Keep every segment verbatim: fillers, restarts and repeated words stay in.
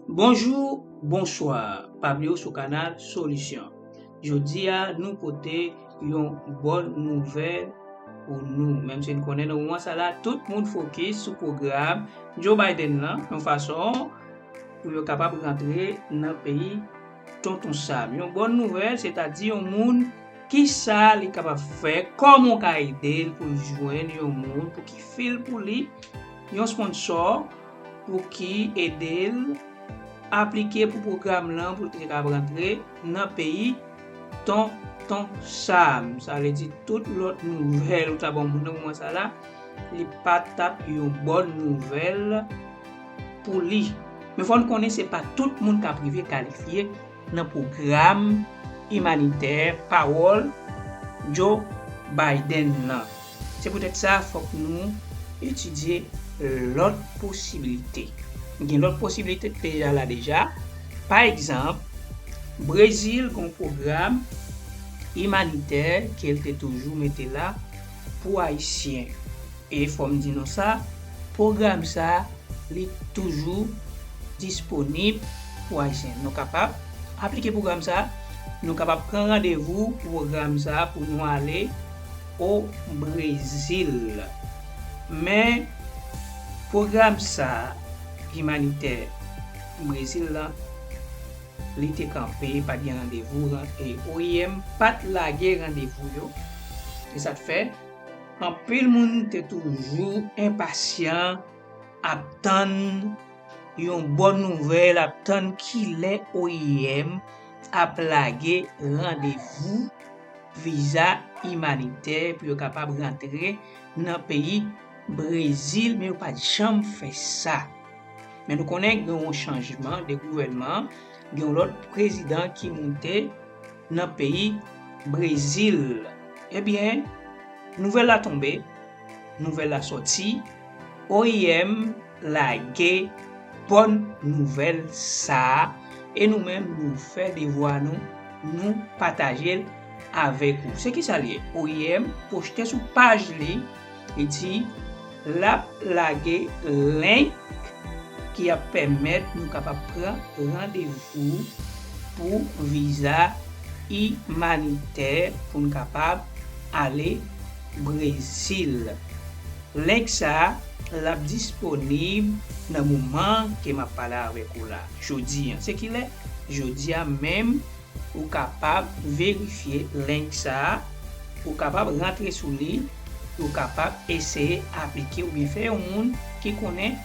Bonjou, bonswa. Pa bliye w sou kanal Solisyon. Jodi a, nou pote yon bòn nouvèl pou nou. Menm si n konnen nan moman sa la, tout moun fokis sou pwogram Joe Biden nan, yon fason pou yo kapab rantre nan peyi Tonton Sam. Yon bòn nouvèl, sètadi yon moun, kisa li kapab fè, kòman w ka ede l pou l jwenn yon moun pou ki fil pou li, yon sponsò pou ki ede l aplike pou pwogram lan pou l te kapab rantre nan peyi Tonton Sam. Sa vle di tout lòt nouvèl ou ta ban moun nan moman sa la, li pa t ap yon bòn nouvèl pou li. Men fò n konnen se pa tout moun k ap rive kalifye nan pwogram imanitè pawòl Joe Biden nan. Se poutèt sa, fòk nou etidye lòt posibilite. Gen lòt posibilite ki te deja la deja. Pa egzanp, Brezil gen yon pwogram imanitè ke l te toujou mete la pou Ayisyen. E fò m di nou sa, pwogram sa, li toujou disponib pou Ayisyen. Nou kapab aplike pwogram sa, nou kapab pran randevou pou pwogram sa pou nou ale o Brezil. Men, pwogram sa, imanitè Brezil la, li te kanpe, pa t gen randevou, ran-, e O I M pa t lage randevou yo. E sa t fè, anpil moun te toujou enpasyan, ap tann yon bòn nouvèl, ap tann kilè O I M ap lage randevou viza imanitè pou yo kapab rantre nan peyi Brezil, men yo pa t janm fè sa. Men nou konnen gen yon chanjman de gouvènman, gen yon lòt prezidan ki moute nan peyi Brezil. Ebyen, nouvèl la tonbe, nouvèl la sòti, O I M lage bòn nouvèl sa a, e nou menm nou fè devwa nou, nou pataje l avèk ou. Se kisa l ye? O I M poste sou paj li, li di l ap lage link ki ap pèmèt nou kapab pran randevou pou viza imanitè pou n kapab ale Brezil. Link sa a, l ap disponib nan moman ke m ap pale avèk ou la. Jodi a, se kilè? Jodi a menm, ou kapab verifye link sa a, ou kapab rantre sou li, ou kapab eseye aplike oubyen fè yon moun ki konnen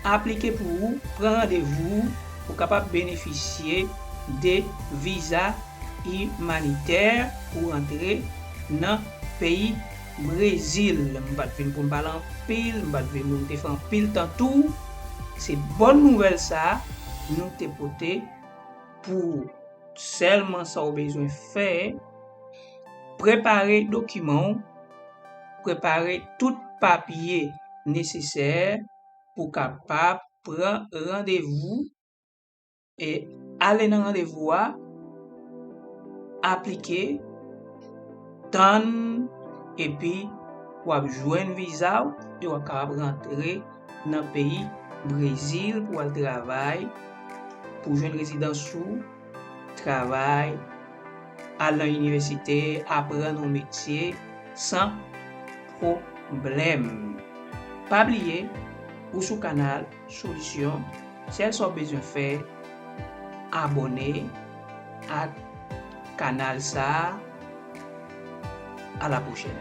aplike pou ou, pran randevou, ou kapab benefisye de viza imanitè pou rantre nan peyi Brezil. M pa t vin pou m pale anpil, m pa t vin pou m te fè anpil tan tou. Se bòn nouvèl sa a nou te pote pou ou. Sèlman sa w bezwen fè, prepare dokiman w, prepare tout papye nesesè pou w kapab pran randevou e ale nan randevou a, aplike, tann, epi w ap jwenn viza w e w ap kapab rantre nan peyi Brezil pou w al travay, pou w jwenn rezidans ou, travay, al nan inivèsite, aprann yon metye san pwoblèm. Pa bliye, ou sou kanal Solisyon. Sèl sa w bezwen fè, abòne ak kanal sa a. A la pwochèn.